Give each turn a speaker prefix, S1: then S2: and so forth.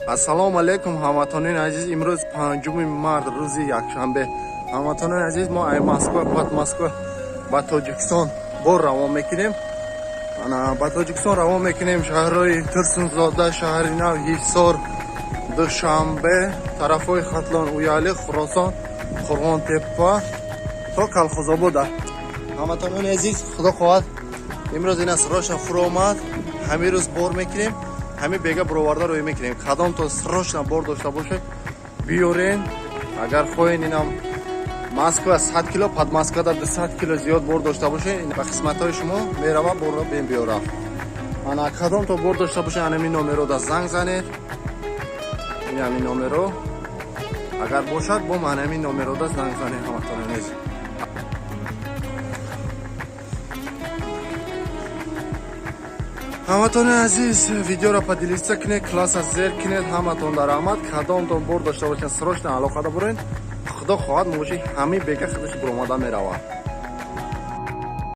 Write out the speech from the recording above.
S1: Ассалому алайкум, ҳамватанони азиз. Имрӯз 5 март, рӯзи якшанбе. Ҳамватанони азиз, мо ай Москва, Подмосква ба Тоҷикистон бор равон мекунем. Ана, ба Тоҷикистон равон мекунем, шаҳрҳои Турсунзода, Шаҳри Нав, Ҳисор, Душанбе, тарафҳои Хатлон, Уяли, Хуросон, Қурғонтеппа то Калхозобода. Ҳамватанони азиз, худо хоҳад, имрӯз ина срочно фуромад, ҳамин рӯз бор мекунем, ҳамин бега бироварда рӯй мекунем. Кадом то срочно бор дошта бошед, биёрен. Агар хоҳен, инам Москва 100 кило, Подмосквада 200 кило зиёд бор дошта бошед, ба қисматҳои шумо мерава, борро бем биёра. Ана, кадом то бор дошта бошед, анами номеро да занг занед. Ин ҳамин номеро агар бошад, бо анами номеро да занг занед, ҳамватанони азиз. Ҳаматони азиз, видеоро поделиться кунед, класса зер кунед. Ҳаматон дар раҳмат. Кадомтон бор дошта бошед, срочно алоқада бурен. Худо хоҳад, моши ҳамин бега худаш буромада меравад.